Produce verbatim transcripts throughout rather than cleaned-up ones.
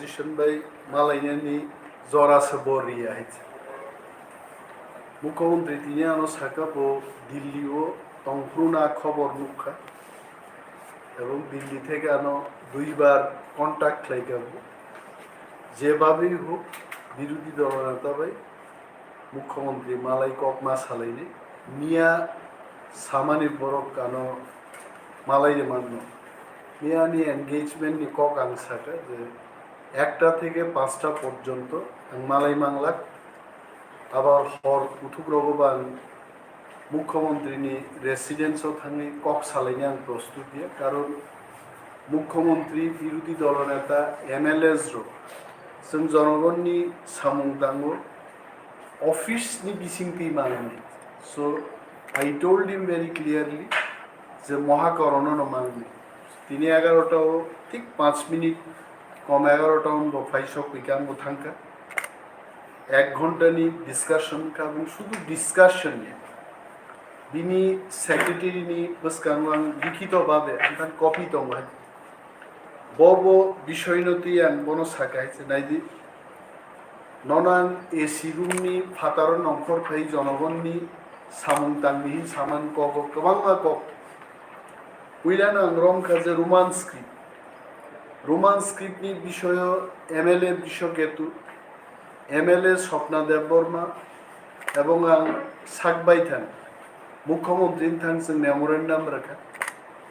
Association bai malainani jora se bo riya hai se. Mukhyamantri tini ano saka bo Delhi o tongphuru na khobor nukha. Ebong Delhi theke ano duibar contact khlaikha bo. Jebhabei hok, birodhi dol neta bai Mukhyamantri malai kok ma salainai. Miya samani borok ano malai de manno. Miyani engagement ni kok ang saka je ekta theke panchta porjonto ang malai manglak. Abar hor kuthuk rogo bo ang Mukhyamantri ni residence o thangwi kok salaini ang prostut ya, karon Mukhyamantri, birodhi dol neta, M L As rok chwng jonogonni samung tango, office ni bisingtwi manani. So I told him very clearly je moha korono no manani. Tini egarota o thik panch minute kom egarota o bo phai sok kha, ang bo thangkha. Ek ghonta ni discussion kha, bini sudu discussion ya. Bini secretary ni bwskango ang likhito babe ang copy tongo hai. Bo bo bishoy no twi ang bono saka hai se naidi. Nono ang A C room ni phataro nongkhor phai jonogon ni samung tangni hin saman kogo kwbangma kok. Puilano ang romkha je Roman script. Roman script ni bishoyo M L A Bishoketu, M L A Swapna Debbarma, ebong ang sak bai thang, Mukhyamantri ni thang chwng memorandum rwkha.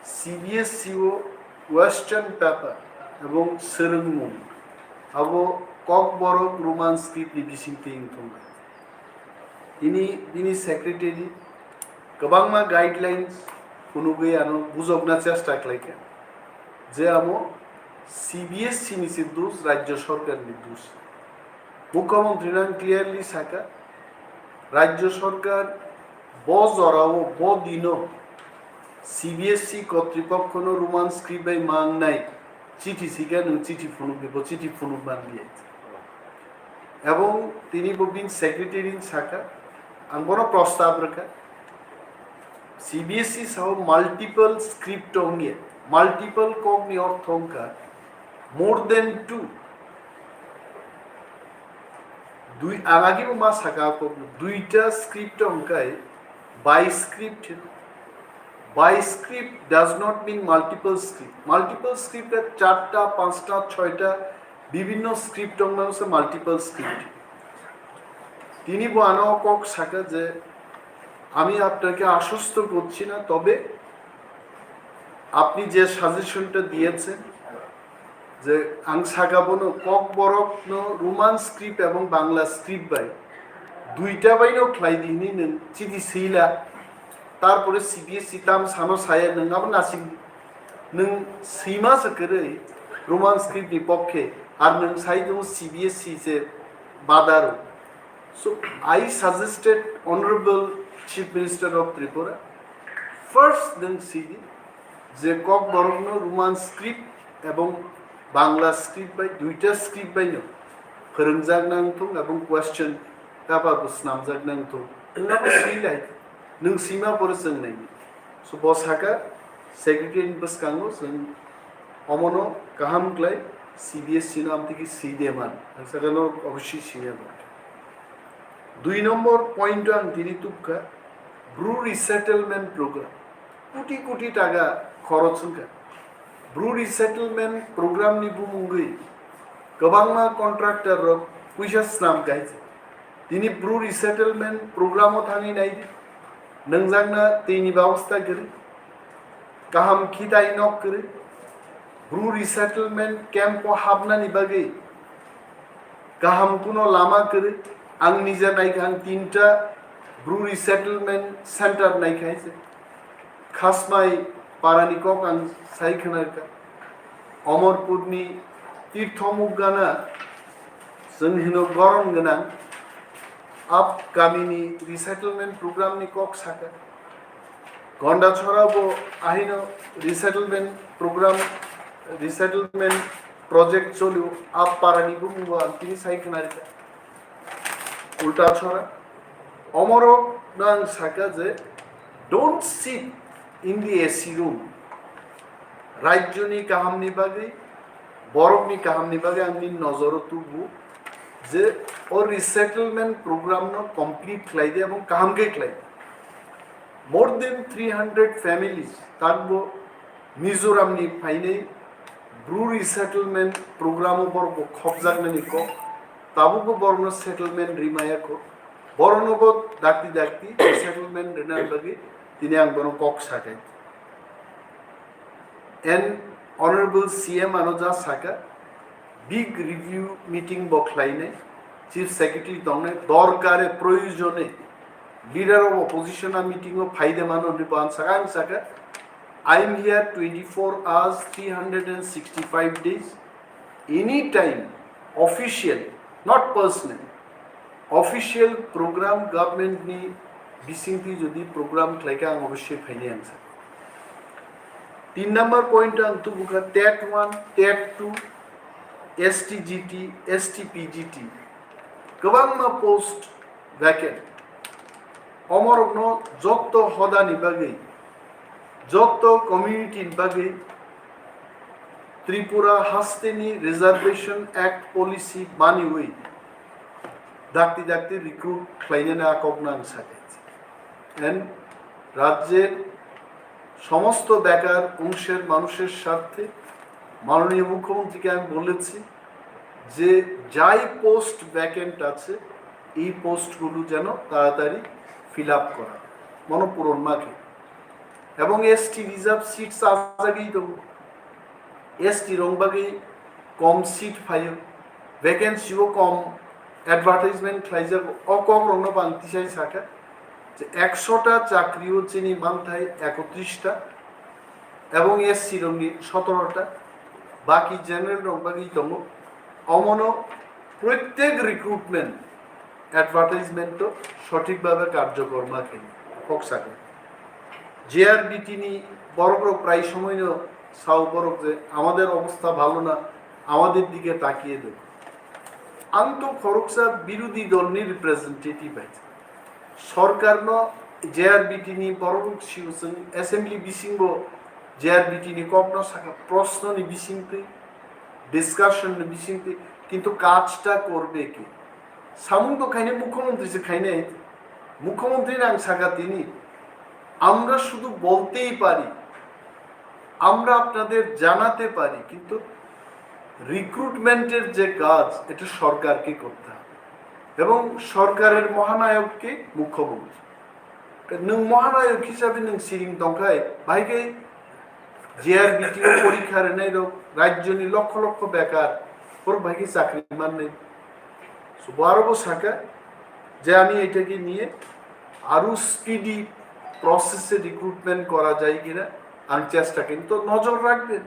C B S E o question paper ebong swrwngmung abo Kokborok Roman script ni bisingtwi wng thangkha. Tini bini secretary kwbangma guidelines phunugwi ano bujokna chesta khlaikha je amo C B S E ni se dos, Rajya Sarkar ni dos. Mukhyamantri no ang clearly saka, Rajya Sarkar bo jorao, bo dino C B S E kotripokhono Roman script bai mangnai chithi sika, nwng chithi phunukdi, bo chithi phunuk manliya. Ebong tini bo bini secretary ni saka, ang bono prostab rwkha. C B S E sao multiple script ongya, multiple kok ni ortho wngkha more than two. Dui, ang agi bo ma saka kok, duita script wngkai bi script. Bi script does not mean multiple script. Multiple script e charta, panchta, choita bibhinno script wngmano se multiple script. Tini bo ano kok saka je, "আমি আপনাকে আশ্বস্ত করছি না, তবে আপনি যে সাজেশনটা দিয়েছেন, যে ang saka bono Kokborok no Roman script ebong Bangla script bai duita bai no khlai di hwnwi nwng chidi sila, tarpore C B S E tam sano saya nwng abo nasing nwng sima se kwrwi Roman script ni pokkhe, ar nwng sai tongo C B S E se badaro." So I suggested Honorable Chief Minister of Tripura, first nwng sidi je Kokborokno Roman script ebong Bangla script bai duita script bai no phwrwngjak nang thung ebong question paper bo snamjak nang thung. Nwng abo swi lai, nwng sima pore chwng nai. So bo saka secretary ni bwskango chwng omono kaham klai C B S E no amtwi khe swi de man. Ang saka no obviously swi ya. Dui number point o ang tini tubkha, Bru resettlement program. Koti koti taka khoroch wngkha. Bru resettlement program ni bumungwi kwbangma contractor rok puisa snam kaisa. Tini Bru resettlement program o thangwi naidi, nwngjakna twi ni babostha kwrwi, kaham khitai nok kwrwi, Bru resettlement camp o hapnani bagwi kaham kuno lama kwrwi. Ang nija naikha, ang tinta Bru resettlement center naikha hai se. Khasmai parani kok ang sai khna rwkha. Omorpurni Tirthomuk gana chwng hino goron gwnang. Ap kamini resettlement program ni kok saka. Gondachora bo ahino resettlement program, resettlement project cholio, ap parani bumung bo ang tini sai khna rwkha. Ultachora. Omorok no ang saka je, "Don't sit in the A C room." Rajyoni kahamni bagwi, Borokni kahamni bagwi ang nini nojoro tubu je o resettlement program no complete khlai di ebong kaham khe khlai di. More than three hundred families takbo Mizoram ni phainai Bru resettlement program o borok bo khopjaknani kok, tabukbo borokno settlement rimaya kok, borokno bo dakti dakti settlement rina bagwi tini ang bono kok sakai. And Honorable C M ano ja saka, big review meeting bo khlainai, Chief Secretary tongnai, dorkare proyojone leader of opposition a meeting o phaide mano hwnwi bo ang saka, ang saka, I am here twenty-four hours, three hundred and sixty-five days, anytime, official, not personal, official program government ni bisingtwi jodi program khlaikha ang obossoi phainai ang saka. Tin number point ang tubukha TET one, TET two, S T G T, S T P G T, kwbangma post vacant. Omorokno jotto hodani bagwi, jotto community ni bagwi Tripura hasteni Reservation Act policy maniwi dakti dakti recruit khlainani akokno ang sakha. And রাজ্যের সমস্ত বেকার অংশের মানুষের স্বার্থে মাননীয় মুখ্যমন্ত্রীকে আমি বলেছি যে যাই পোস্ট ভ্যাকেন্ট আছে এই পোস্টগুলো যেন তাড়াতাড়ি ফিল আপ করা, মনোপূরণ মাখে। এবং এসটি রিজার্ভ সিটস আজাগেই দেবো। এসটি রং বাকি কম সিট ফাইও, ভ্যাকেন্সিও কম, অ্যাডভার্টাইজমেন্ট খাইজাক অ কম রংনো বাংতিসাই সাকা যে একশোটা চাকরিও চিনি মানথাই একত্রিশটা এবং এসসি রংনি সতেরোটা, বাকি জেনারেল রং বাকি দমো। অমনো প্রত্যেক রিক্রুটমেন্ট অ্যাডভার্টাইজমেন্টও সঠিকভাবে কার্যকর মাখে ফোকাস আছে। জেআরবিটি নি বড় বড় প্রায় সময় সাউ বড় যে আমাদের অবস্থা ভালো না, আমাদের দিকে তাকিয়ে দেখো। আমি তো খরকসা বিরোধী দল নি রিপ্রেজেন্টেটিভ আছে। সরকার ন জেআরবিটি নি বড় বড় সিউসং অ্যাসেম্বলি বিসিংবো জেআরবিটি নি কম না সাকা প্রশ্ন নি বিসিংতে ডিসকাশন নি বিসিংতে কিন্তু কাজটা করবে কি? সামুং তো খাইনে মুখ্যমন্ত্রী সে খাইনে মুখ্যমন্ত্রী নাং সাকা তিনি আমরা শুধু বলতেই পারি, আমরা আপনাদের জানাতে পারি, কিন্তু রিক্রুটমেন্টের যে কাজ এটা সরকারকে করতে হবে এবং সরকারের মহানায়ককে মুখ্যমন্ত্রী। নং মহানায়ক হিসাবে নং সিরিং দংখাই ভাইকে জেআরবিটি পরীক্ষা রেনাই রোগ রাজ্যনি লক্ষ লক্ষ বেকার ওর ভাইকে চাকরি মান নেই। So, বড় সাকা যে আমি এটাকে নিয়ে আরো স্পিডি প্রসেসে রিক্রুটমেন্ট করা যায় কিনা আমি চেষ্টা কিন্তু নজর রাখবেন,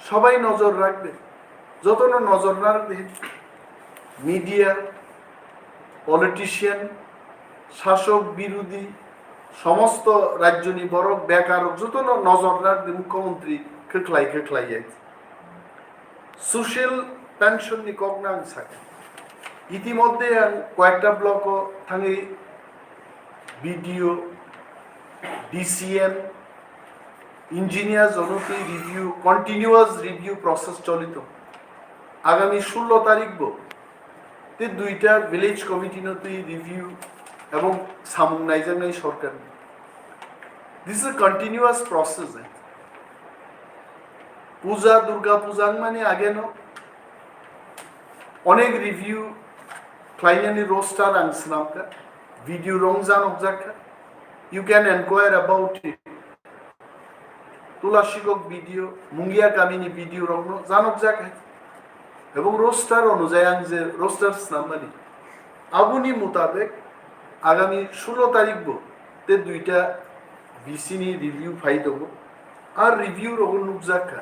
সবাই নজর রাখবেন। যত না নজর রাখবে মিডিয়া, পলিটিশিয়ান, শাসক বিরোধী সমস্ত রাজ্যনি বড় বেকার যত না নজর রাখবে মুখ্যমন্ত্রী খেখলাই খেখলাই সোশ্যাল পেনশন নি ককনা আমি সাকে। ইতিমধ্যে আমি কয়েকটা ব্লকও থাকি বিডিও, ডিসিএম, ইঞ্জিনিয়ার জনতি রিভিউ, কন্টিনিউয়াস রিভিউ প্রসেস চলিত। আগামী ষোলো তারিখ বো তে দুইটা ভিলেজ কমিটি নতি রিভিউ এবং সামুং নাইজাংনাই সরকার। This is a continuous process. পূজা, দুর্গা পূজা মানে আগে ন অনেক রিভিউ ক্লাইন্টনি রোস্টার আং স্নামকা ভিডিও রং জানক যাকা। You can inquire about it. তুলাসিকক ভিডিও, মুঙ্গিয়া কামিনী ভিডিও রং জানক যাকা। এবং রোস্টার অনুযায়ী আং যে রোস্টার স্নামনি আবুনি মোতাবেক আগামী ষোলো তারিখ বো তে দুইটা ভিসিনি রিভিউ ফাই দেবো। আর রিভিউ রকম নুকজাকা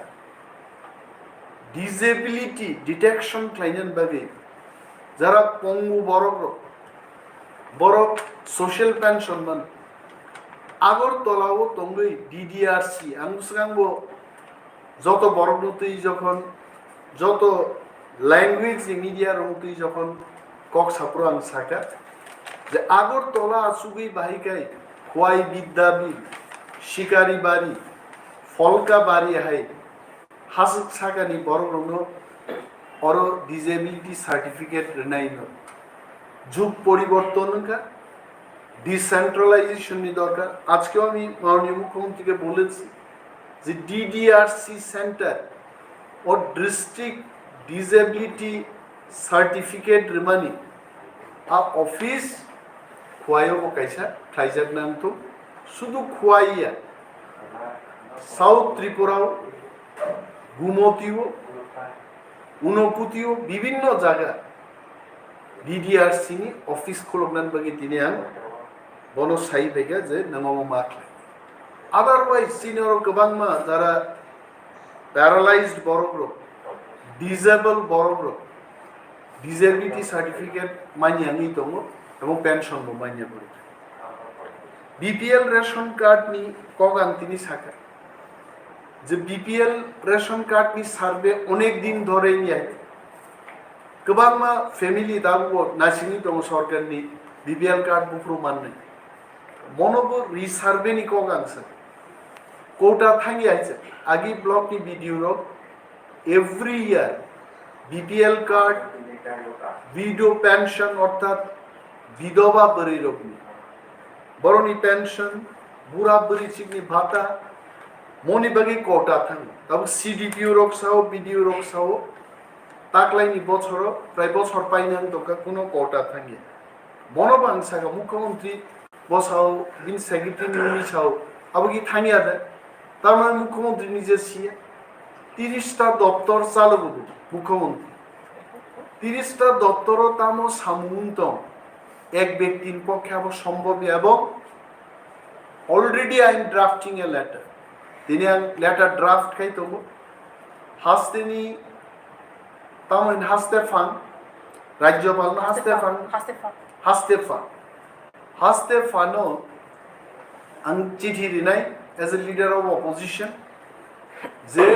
ডিসেবিলিটি ডিটেকশন খাইনান বাগে যারা পঙ্গু বরক রক, বরক সোশ্যাল পেনশন মান আগরতলাও তঙ্গই ডিডিআরসি। আমি বুঝলাম যত বড় তুই যখন যত ল্যাঙ্গুয়েজ মিডিয়া রং তুই যখন কক সাপুর আং সাকা যে আগরতলা আসুগই বাহিকাই খোয়াই বিদ্যাবীর শিকারি বাড়ি ফলকা বাড়ি হাই হাসুক সাকানি বড় রং oro disability certificate rwnai no. Jug poriborton wngkha, decentralization ni dorkar. আজকেও আমি মাননীয় মুখ্যমন্ত্রীকে বলেছি যে ডিডিআরসি সেন্টার ও district disability certificate rimani a office Khowai o bo kaisa khlaijak nang thung. Sudu Khowai ya, South Tripura o, Gumoti o, Unokuti o, bibinno jaga ডিডিআরসি ni office khuluknani bagwi tini ang bono sai phaikha je nang omo ma khlai. Otherwise chini oro kwbangma jara paralyzed borok rok, disabled borok rok, disability certificate manya wngwi tongo, abo pension bo manya borok. BPL ration card ni kok ang tini sakha je BPL ration card ni survey onek din dhore wngya. Kwbangma family tabukbo naisingwi tongo sorkarni BPL card buphuru mannai. Mono bo resurvey ni kok ang sakha. Kota thangya hai se, agi block ni BDO rok every year BPL card, widow pension orthat bidoba bwrwi rokni, borokni pension, bura bwrwi chikni bhata, moni bagwi kota thango. Tabuk CDPO rok sao, BDO rok sao, taklaini bochoro, prai bochor paina wng tongkha, kuno kota thangya. Bono bo ang sakha, মুখ্যমন্ত্রী bo sao, bini secretary ni wngwi sao, abo ki thangya de? Tamani মুখ্যমন্ত্রী ni je siya, তিরিশটা দপ্তর চালু করব মুখ্যমন্ত্রী। তিরিশটা দপ্তরও tamo samung wng tong, এক ব্যক্তির পক্ষে abo সম্ভব এবং already I am drafting a letter. Tini ang letter draft khai tongo. Hasteni, tamo hin haste phan, Rajyopal no haste phan, Haste phan. Haste phan. Haste phano ang chithi rinai as a leader of opposition je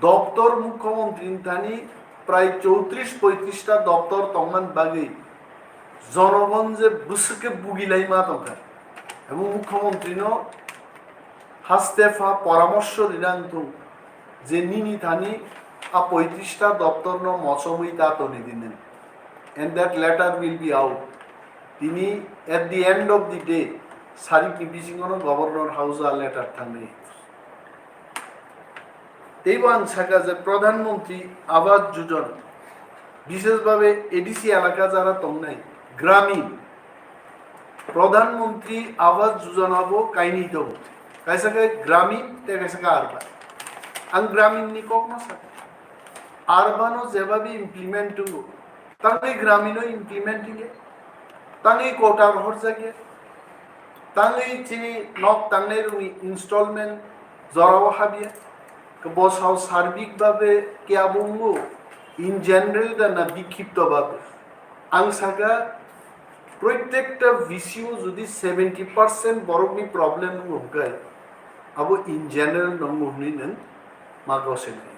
doptor মুখ্যমন্ত্রী ni thani prai চৌত্রিশ পঁয়ত্রিশটা দপ্তর tongmani bagwi জনগণ je bwswk khe bugilai ma tongkha, এবং মুখ্যমন্ত্রী no haste pha poramorso rina wng thung je nini thani a পঁয়ত্রিশটা দপ্তর no mochomwi ta toni di nwng, and that letter will be out. Tini at the end of the day, sarikni bisingo no Governor House o a letter thangnai. Teibo ang sakha je প্রধানমন্ত্রী আবাস যোজনা, বিশেষভাবে এডিসি এলাকা যারা tongnai, গ্রামীণ, প্রধানমন্ত্রী আবাস Yojana bo kainwi tongo, kaisa khe গ্রামীণ tei kaisa khe urban. Ang গ্রামীণ ni kok no sakha. Urban o jeba bi implement wngo, tangwi গ্রামীণ o implement wngya, tangwi kota rohorjakya, tangwi chini nok tangnai rokni installment jorao habya, bo sao sarbik babe kebo wngo, in general da na bikhipto babe. Ang sakha, proitekta VC o jodi seventy percent borokni problem wngo hwnkhe, abo in general no wngo hwnwi nwng ma gosenai.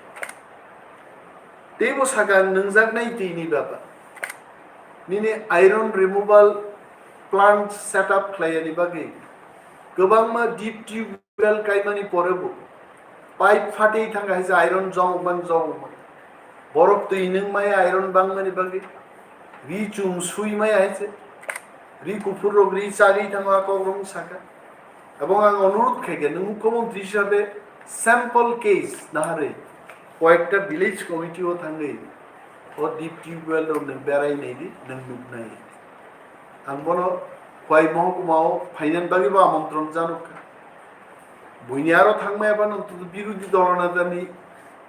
Teibo sakha ang nwngjaknai twini baba. Nini iron removal plant set up khlaiyani bagwi kwbangma deep tubewell kaimani porebo pipe phatwi thangkha hai se iron jomokmani jomokmani. Borok twi nwng maya iron bangmani bagwi. Ri chum sui maya hai se. Ri kuphur rok ri chagwi thango a kok rok sakha. Ebong ang onurodh khaikha, nwng মুখ্যমন্ত্রী হিসাবে sample case naharwi কয়েকটা village committee o thangwi o deep tubewell rok nwng berai naidi, nwng nuknai. Ang bono Khowai mohokuma o phainani bagwi bo amontron janokha. Buini aro thangmaya phano birodhi dol netani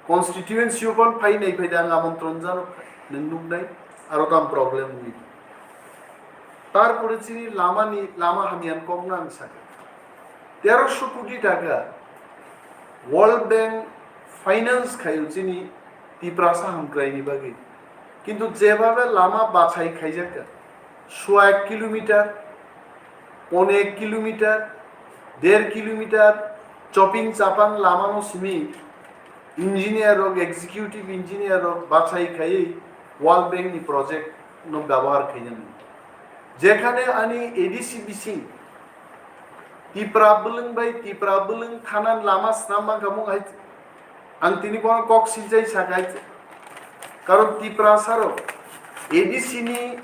constituency o phano phai nai phai de ang amontron janokha, nwng nuknai, aro tam problem wngwi. Tarpore chini lamani, lama hamyani kokno ang sakha. তেরোশো কোটি টাকা World Bank finance khaio chini Tiprasa hamkraini bagwi. Kintu jebabe lama bachai khaijakha, sua ek kilometer, pone ek kilometer, der kilometer, choping chapang lamano simi engineer rok, executive engineer rok bachai khaiwi World Bank ni project no byabohar khainani. Jekhane ani ADC bising Tipra bwlwng bai Tipra bwlwng thanan lama snam mankha mung hai. Ang tini bono kok siljai sakha hai, Karon Tiprasa rok A D C ni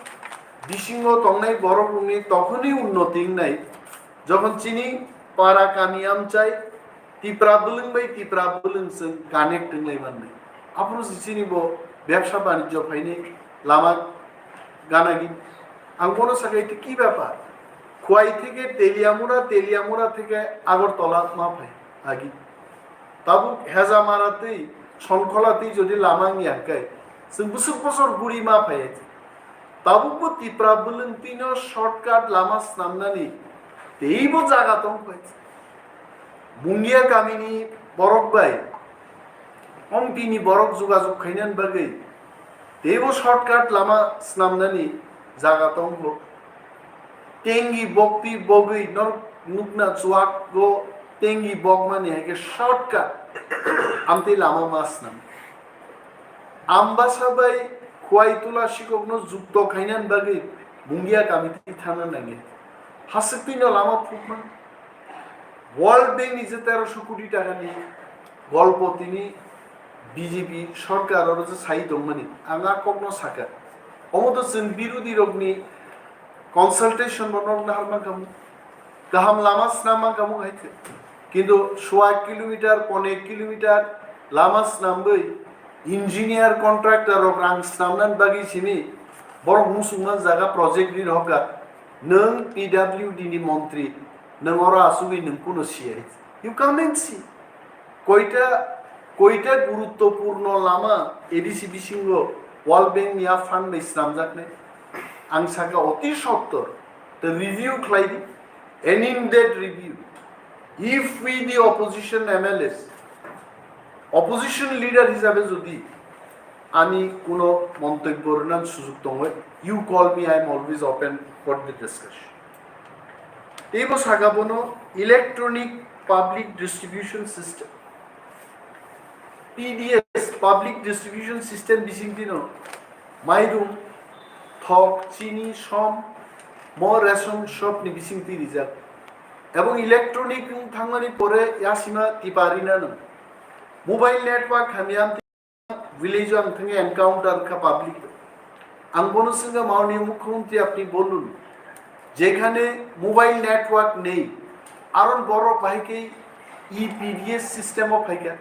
bisingo tongnai borok rokni tokhoni unnoti wngnai, jokhon chini para kami amchai Tipra bwlwng bai Tipra bwlwng chwng connect wnglai mannai. Aphuru se chini bo bebsa banijjo phainai lama ganagi. Ang bono sakai te ki bepar? Khwai theke Teliamura, Teliamura theke Agartala ma phai agi. Tabuk Hejamara tei Sonkhola tei jodi lama wngya hwnkhe, chwng bwswk bosor guri ma phai. Tabukbo Tipra bwlwng twino shortcut lama snamnani teibo jaga tong phai. Mungia kamini borok bai Ompi ni borok jogajog khainani bagwi teibo shortcut lama snamnani jaga tongo. Tengi bokti bogwi norok nukna chuak go tengi bokmani hai khe shortcut amtwi lama ma snam. Ambasa bai Khwai Tula sikokno jukto khainani bagwi Mungia kami twi thangna nangya. Haswk twino lama phukma. World Bank ni je terosho koti taka ni golpo tini B J P sorkar oro je sai tongmani, ang a kokno sakha. Omo to chwng birodhi rokni consultation bo nok nahar mankha, kaham lama swnam mankha hai khe. Kintu sua kilometer, pone kilometer lama swnamwi engineer contractor rok rang swnamnani bagwi simi borok musukman jaga project ri rokha. Nwng P W D ni montri, nwng oro asugwi nwng kuno siya. You come and see. Koita, koita guruttopurno lama A D C bisingo World Bank ni a fund bai swnamjaknai. Ang sakha oti sottor, the review khlai di, an in-depth review. If we the opposition M L As, opposition leader hisabe jodi ani kuno montobyo rwna sujug tongo, you call me, I am always open for the discussion. Teibo saka bono electronic public distribution system, P D S, public distribution system bisingtwino mairum, thok, chini, som, mo ration shop ni bisingtwi rijak. Ebong electronic wng thangmani pore yasima tipa rina nang. Mobile network hamya village o ang thangwi encounter kha public. Ang bono swngkha, "Maoniyya Mukhyamantri, apni bolun, jekhane mobile network nei, aron borok bahai khe E P D S system o phaikha?"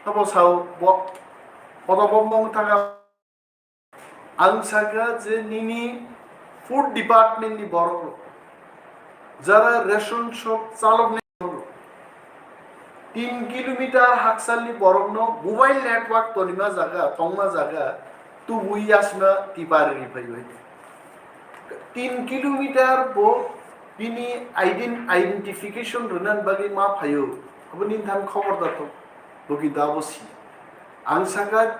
Abo sao bo, kodo bo mong thangkha. Ang sakha je nini food department ni borok rok, jara ration shop chalok ni borok rok, tin kilometer haksalni borokno mobile network tonima jaga, tongma jaga tubui yasma tipari ri phaibai. Tin kilometer bo bini ident-, identification rwna bagwi ma phaio, abo nini than khobor da thok, bo kintu abo si. Ang sakha,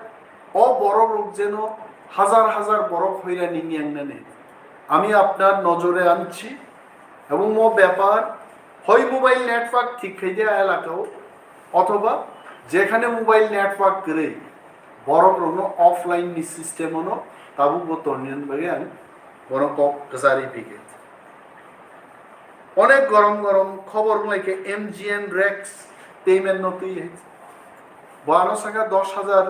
o borok rok jeno hazar hazar borok hoirani niyangnani. আমি আপনার নজরে আনছি এবং mo bepar hoi mobile network thik khai de elaka o, othoba jekhane mobile network kwrwi borok rokno offline ni system o no tabuk bo tonina bagwi ang bono kok kwchari phi khe. Onek gorom gorom khobor wng lai khe M G N Rex payment no twi hai. Bo ano sakha dos hajar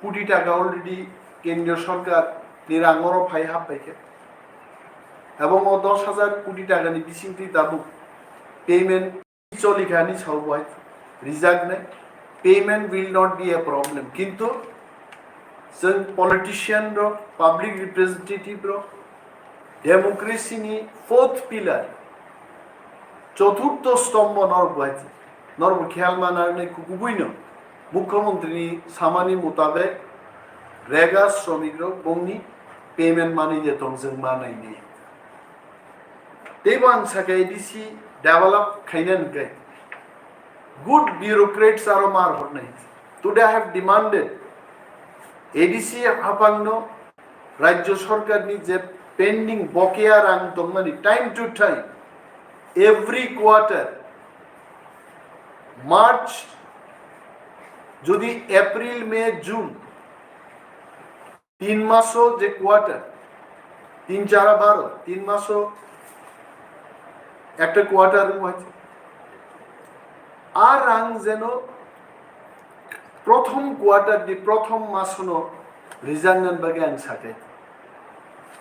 koti taka already kendriyo sorkar ni rang oro phai hap pai khe. Ebong o dos hajar koti taka ni bising twi tabuk payment choli kha ni sao bo hai rijak nai. Payment will not be a problem. Kintu chwng politician rok, public representative rok, democracy ni fourth pillar, choturtho stombho norok bo hai, norok bo khel ma nangnai, kukubuino Mukhyamantri ni samani mutabek rega sromik rok bongni payment manwi de tong, chwng ma nainai. Teibo ang sakha A D C develop khaina hwnkhe good bureaucrats aro mar hornai. Today I have demanded A D C haphangno Rajya Sorkarni je pending bokeya rang tongmani time to time, every quarter, March, jodi April, May, June, tin maso je quarter, tin chara baro, tin maso ekta quarter wngwi, a rang jeno prothom quarter ni prothom masono Rijak nani bagwi ang sakai.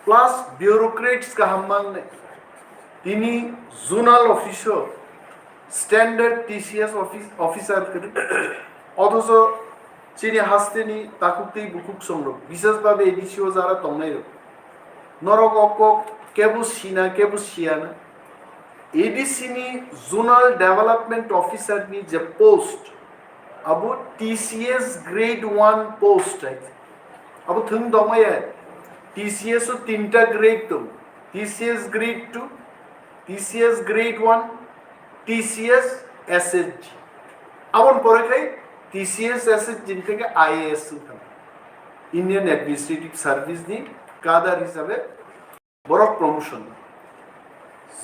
Plus bureaucrats kaham mangnai. Tini zonal office o standard T C S office, officer kwrwi. Othocho chini hasteni takhuk tei bukhuk songrok, bisesbabe A D C o jara tongnairok. Norok o kok kebo sina, kebo siyana. A D C ni zonal development officer ni je post, abo T C S grade one post hai. Abo thwng tongmaya, T C S o tinta grade tongo, T C S grade two, T C S grade one, T C S S H G. Aboni pore khai T C S S H G ni theke I A S wngkha, Indian Administrative Service ni cadre hisabe borok promotion.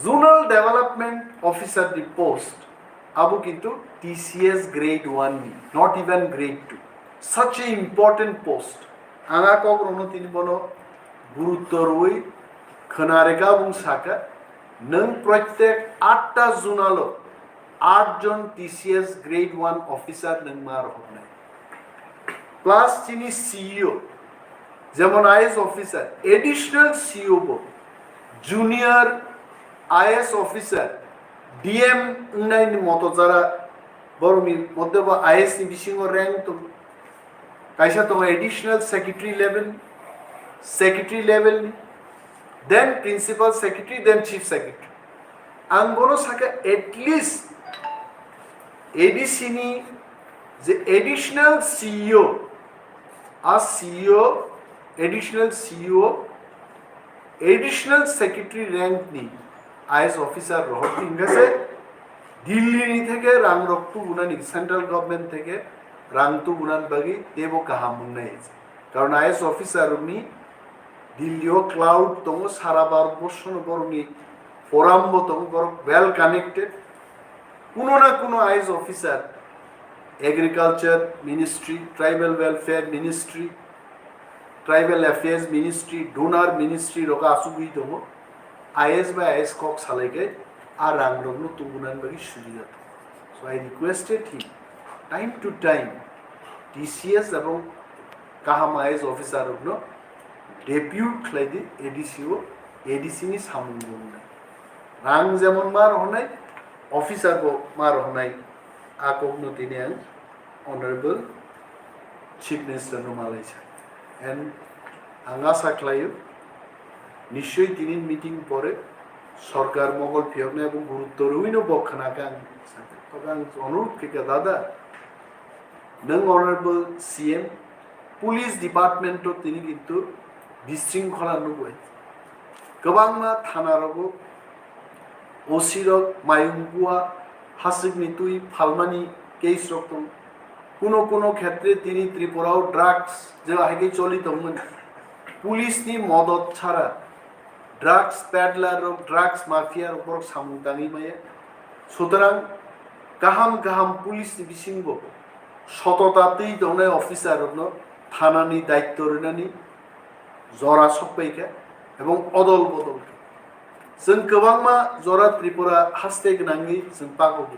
Zonal Development Officer ni post, abo kintu T C S grade one ni, not even grade two. Such a important post. Ang a kok rokno tini bono gurutto rwui khwna rega bung saka, nwng proitek atta zonal o aat jon T C S grade one officer nwng ma rohornai. Plus chini C E O, jemon I A S officer, additional C E O bo, junior I A S officer, D M wngnai ni moto jara, borokni moddhe bo I A S ni bisingo rank tongo. Kaisa tongo additional secretary level, secretary level ni, then principal secretary, then chief secretary. Ang bono saka, at least A D C ni je additional C E O, a C E O, additional C E O, additional secretary rank ni I A S officer rohor tingkha se Delhi ni theke rang rok tubunani, central government theke rang tubunani bagwi teibo kaham wngnai. Karon I A S officer rokni Delhi o cloud tongo, sara Bharat borshono borokni forum bo tongo, borok well connected. Kuno na kuno I A S officer, Agriculture Ministry, Tribal Welfare Ministry, Tribal Affairs Ministry, Donor Ministry rok asugwi tongo. I A S bai I A S kok salai khe a rang rokno tubunani bagwi subida tongo. So I requested him, time to time, T C S ebong kaham I A S officer rokno depute khlai di A D C o, A D C ni samung bo wngnai. Rang jemon ma rohornai, officer bo ma rohornai, a kokno tini ang Honorable Chief Minister no malai sa. And ang asa khlaio, nischoi tini meeting pore sorkar mogol phiyoknai bo gurutto rwino bo khwnakha ang sakha. Tobe ang onurudh khe kha, dada, nwng Honorable C M, police department o tini kintu bisringkhola nugwi. Kwbangma thana rogo O C rok mayung bua, hasik ni twi phalmani case rok tongo. Kuno kuno khetre tini Tripura o drugs je hai khe choli tongmani. Police ni modot chara drugs peddler rok, drugs mafia rok borok samung tangwi maya. Sutorang kaham kaham police ni bisingo sotota twi tongnai officer rokno thana ni daitto rinani jora sokpai kha ebong odol bodol kha. Chwng kwbangma jora Tripura haste gwnangwi chwng pagogo.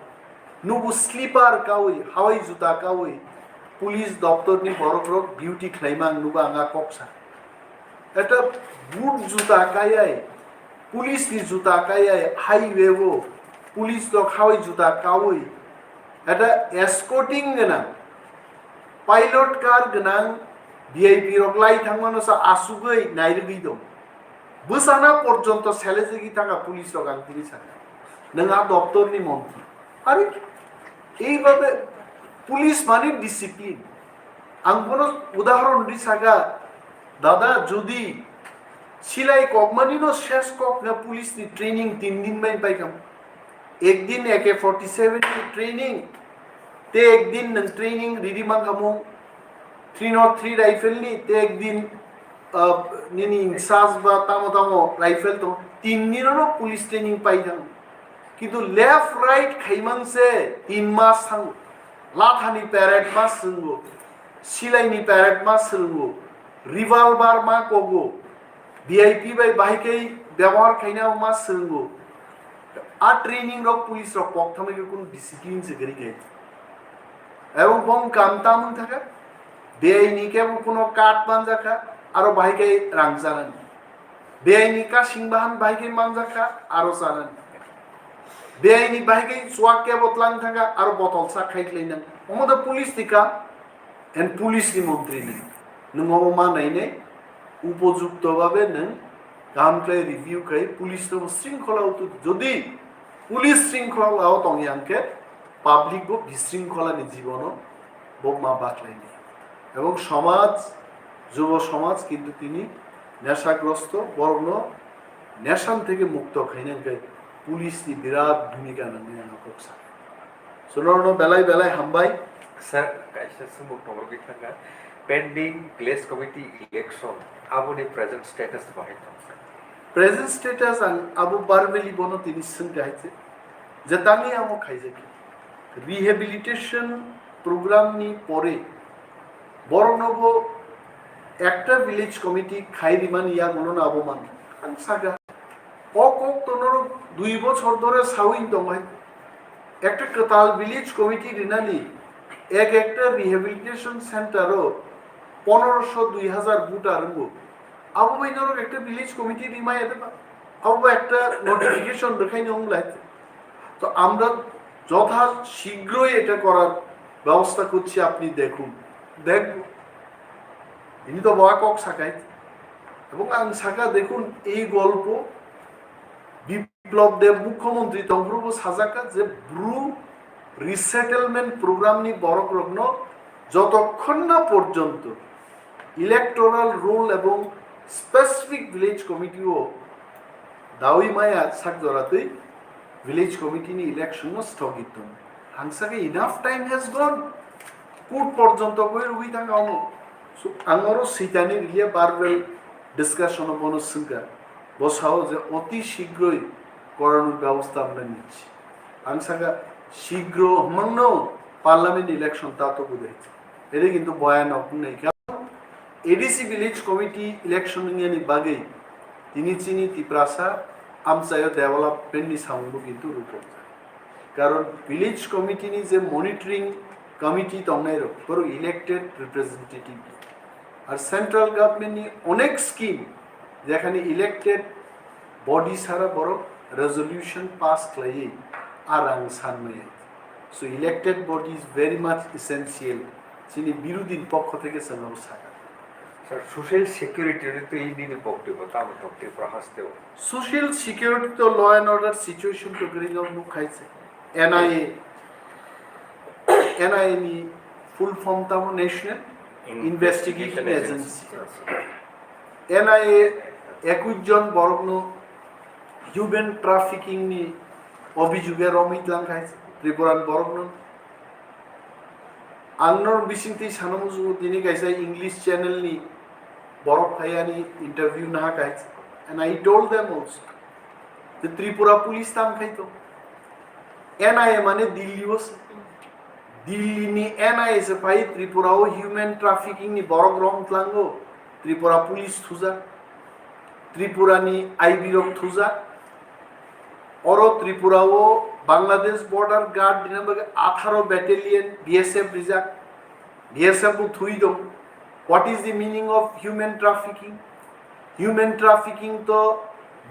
Nubo slipper kawi, hawai juta kawi, police doptor ni borok rok duty khlaima ang nugo, ang a kok sa. Eta boot juta kayai, police ni juta kayai, highway o police rok hawai juta kawi, eta escorting gwnang, pilot car gwnang V I P rok lai thangmano sa asugwi nairwgwi dong. Bwsana porjonto selejagwi thangkha police rok, ang tini sakha. Nwng a doptor ni montri. Are, ei babe police mani discipline. Ang bono udahoron di sakha, dada, jodi silai kokmani no ses kok na police ni training tin din bai pai kam. Ek din A K forty seven ni training, te ek din nwng training ridi man kamo three nought three rifle ni, te ek din, ah, nini INSAS ba tamo tamo rifle to, tin din no police training pai thang. Kintu left right khaimang se tin mas thang. Lathani parade ma swrwngo, silaini parade ma swrwngo, revolver ma kogo, V I P bai bahai khe byabohar khaina ma swrwngo. A training rok police rok kok thangwi khe kunu discipline se kwrwi khe. Ebong bong kam tam wng thaka. Beaini kebo kuno card manjakha, aro bahai khe rang chanani. Beaini kasing bahan bahai khe manjakha, aro chanani. Beaini bahai khe chuak kebo tlang thangkha, aro botol sak khai khlai nang. Omo da police ni kam, and police ni montri ni. Nwng omo ma nainai, upojukto babe nwng kaham khlai review khai, police no sringkhola utu. Jodi police sringkhola o tong yang khe, public bo bisringkhola ni jibono bo ma baklaini. Ebong somaj, jubo somaj kintu tini neshagrosto, borokno neshan theke mukto khaina hwnkhe police ni birat bhumika nangmani ang kok sakha. Sunorno belai belai hambai. Sir, kaisa swngmung tongwi thangkha. Pending village committee election, aboni present status bahai tong, sir? Present status ang abo verbally bono tini swngkha hai se. Je tangwi amo khaijak. Rehabilitation program ni pore borokno bo ekta village committee khai rimani yagulo no abo man. Ang saka, o kok to norok dui bochor dhore sawi tong hai. Ekta kwtal village committee rinani, ek ekta rehabilitation center o poneroso dui hazar voter wngo. Abo bai norok ekta village committee rimaya de ba? Abo bai ekta notification rwkhaino wng lai. তো আমরা যথা শীঘ্রই এটা করার ব্যবস্থা করছি, আপনি দেখুন, দেখব। Ini to bawa kok sakai. Ebong ang saka, দেখুন, এই গল্প বিপ্লব দেব মুখ্যমন্ত্রী tongphuru bo sajak kha je Bru resettlement program ni borok rokno jotokhon na porjonto electoral roll ebong specific village committee o dawi maya sak joratwi village committee ni election no sthogit tong. Ang saka enough time has gone. Court porjonto goi rwgwi thang amo. So, ang oro switani riliya verbal discussion o bono swngkha. Bo sao je oti shigroi koranwi byabostha amna nichi. Ang saka shigro hwmangno parliament election tato budai. Ere kintu boya nok nai ka. A D C village committee election wngya ni bagwi tini chini Tiprasa amchaio development ni samung bo kintu rupok. Karon village committee ni je monitoring committee tongnai rok, borok elected representative. Ar central government ni onek scheme, jekhane elected body sara borok resolution pass khlaiwi a rang san maya. So elected body is very much essential. Chini birodhi ni pokho theke chwng abo sakha. Sir, social security ni twi nini boktibo tamo tong Tripura haste o? Social security to law and order situation to gring up nuk khai se. N I A, N I A ni full form tamo National In-, Investigation Investigation Agency. Agency. N I A ekush jon borokno human trafficking ni obhijuge romwi tlang khai se Tripura ni borokno. Ang norok bisingtwi sana muchungo, tini kaisa English channel ni borok phai ani interview naha kaisa, and I told them also, the Tripura police tam khai to, N I A mane Delhi o se, Delhi ni N I A se phai Tripura o human trafficking ni borok rom tlango, Tripura police thujak, Tripura ni I B rok thujak, oro Tripura o Bangladesh border guard ni bagwi atharo battalion B S F rijak, B S F bo thui dong. What is the meaning of human trafficking? Human trafficking to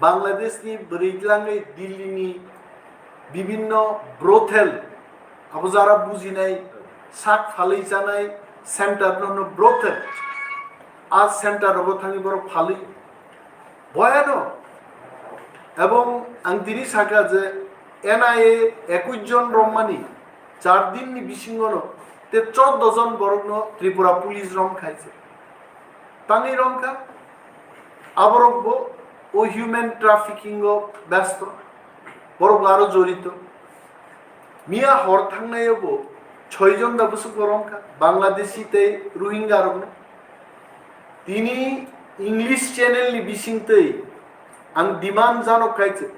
Bangladesh ni bwrwi tlangwi Delhi ni bibinno brothel, abo jara bujinai sak phalwi chanai center no, no brothel. A center rogo thangwi borok phalwi. Boyano. Ebong ang tini saka je N I A ekush jon romani char din ni bisingo no te choddo jon borok no Tripura police rom khaise. Tangwi rom kha, aborok bo o human trafficking o besto, borok bo aro jorito. Miya hor thangnai o bo choi jon da bwswk bo rom kha, Bangladeshi tei Rohingya rok no. Tini English channel ni bisingtwi ang demand janok khai se.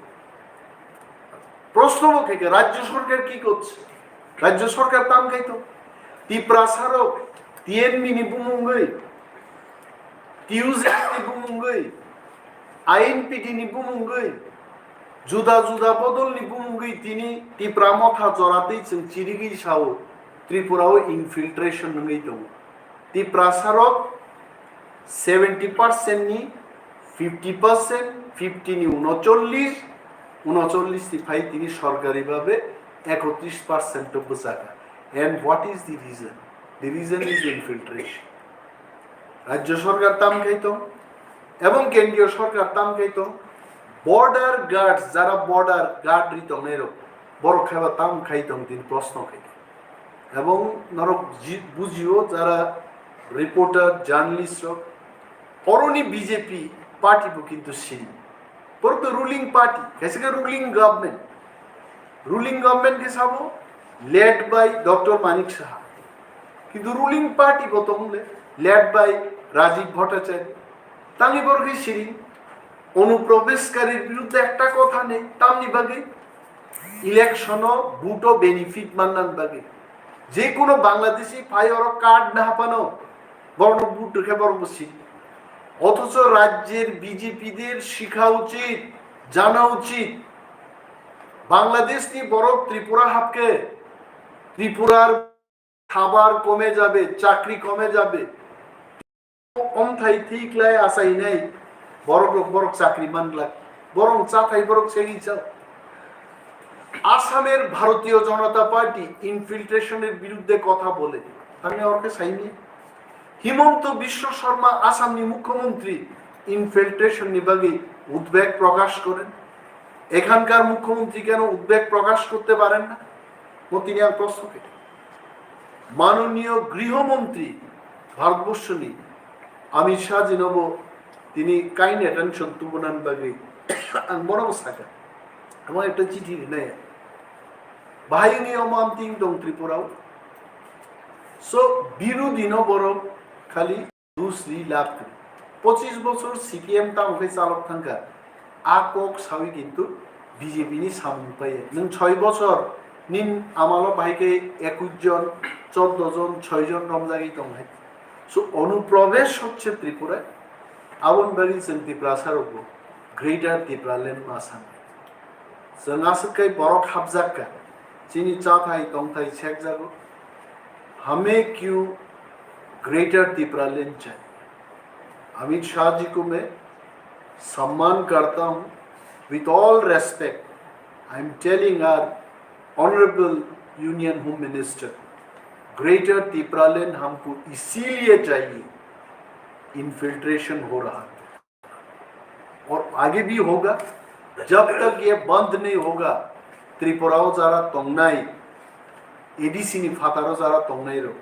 Proshno bo khai kha, Rajya Sorkar ki korche? Rajya Sorkar tam khai to. Tiprasa rok T N V ni bumungwi, T U J ni bumungwi, I N P T ni bumungwi, juda juda bodol ni bumungwi tini Tipra Motha joratwi chwng chirigwi sao Tripura o infiltration wngwi tongo. Tiprasarok seventy percent ni fifty percent, fifty ni unocholish, unocholish ni phai tini sorkari babe ekotris percent o bwchaka. And what is the reason? The reason is infiltration. Rajya sorkar tam khai tong ebong kendriyo sorkar tam khai tong, border guards, jara border guard ri tongnai rok, borok khaiba tam khai tong, tini proshno khai tong. Ebong norok ji-, bujio jara reporter, journalist rok, oroni B J P party bo kintu siri. Borok to ruling party, kaisa khe ruling government. Ruling government khe sabo led by Doctor Manik Saha. Kintu ruling party bo tong le led by Rajiv Bhattacharya. Tangni borok khe siri. Onuprobeshkarir biruddhe ekta kotha nei, tamni bagwi election o vote o benefit mannan bagwi. Je kono Bangladeshi phai oro card na hapano, borokno vote rwkhe borok bo siri. Othocho rajyer B J P der shikha uchit, jana uchit, Bangladesh ni borok Tripura hapkhe, Tripurar খাবার কমে যাবে, চাকরি কমে যাবে। Omthai thik lai asai hinai borok rok borok chakri man glak. Borok chathai borok segwi chao. আসামের ভারতীয় জনতা পার্টি ইনফিল্ট্রেশনের বিরুদ্ধে কথা বলে। Tamni orke saini. হিমন্ত বিশ্ব শর্মা আসামনি মুখ্যমন্ত্রী ইনফিল্ট্রেশন ni bagwi উদ্বেগ প্রকাশ করেন। এখানকার মুখ্যমন্ত্রী কেন উদ্বেগ প্রকাশ করতে পারেন না? Mo tini ang proshno khe. মাননীয় গৃহমন্ত্রী ভারতবর্ষনি অমিত শাহ জিনবো tini kind attention tubunan bagwi ang bono sakha. Amo ekta chithi rinai. Bahai ni omo amting dong Tripura o. So, birodhi no borok khali dusri lab kri. Pochis bochor C P M tamo khe chalok thangkha. A kok sawi kintu B J P ni samung pai. Nwng choi bochor nin amalo bahai khe ekush jon, choddo jon, choi jon romjagwi tong hai. So, অনুপ্রবেশ হচ্ছে ত্রিপুরায়. Aboni bagwi chwng Tiprasa rokbo Greater Tipraland ma sanai. Chwng aswk khe borok hapjak kha. Chini chathai tongthai sekjago. हमें क्यों ग्रेटर तिप्रालैंड चाहिए? अमित शाह जी को मैं सम्मान करता हूँ। With all respect, I am telling our Honorable Union Home Minister, greater तिप्रालैंड हमको इसीलिए चाहिए, इन्फिल्ट्रेशन हो रहा है। और आगे भी होगा। जब तक ये बंद नहीं होगा, Tripura o jara tongnai, A D C ni phataro jara tongnai rok,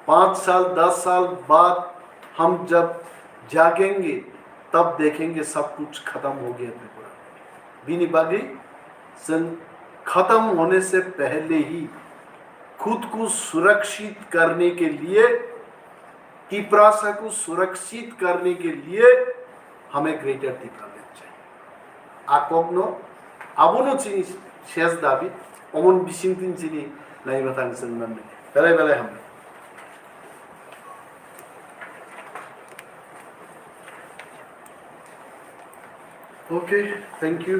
पाँच साल, दस साल बाद हम जब जागेंगे, तब देखेंगे सब कुछ खत्म हो गया त्रिपुरा। Bini bagwi chwng खत्म होने से पहले ही खुद को सुरक्षित करने के लिए, तिप्रासा को सुरक्षित करने के लिए हमें ग्रेटर तिप्रालैंड चाहिए। A kokno, abono chini ses dabi, omon bisingtwi chini naibathang chwng manmani. Belai belai hambai. Okay, thank you.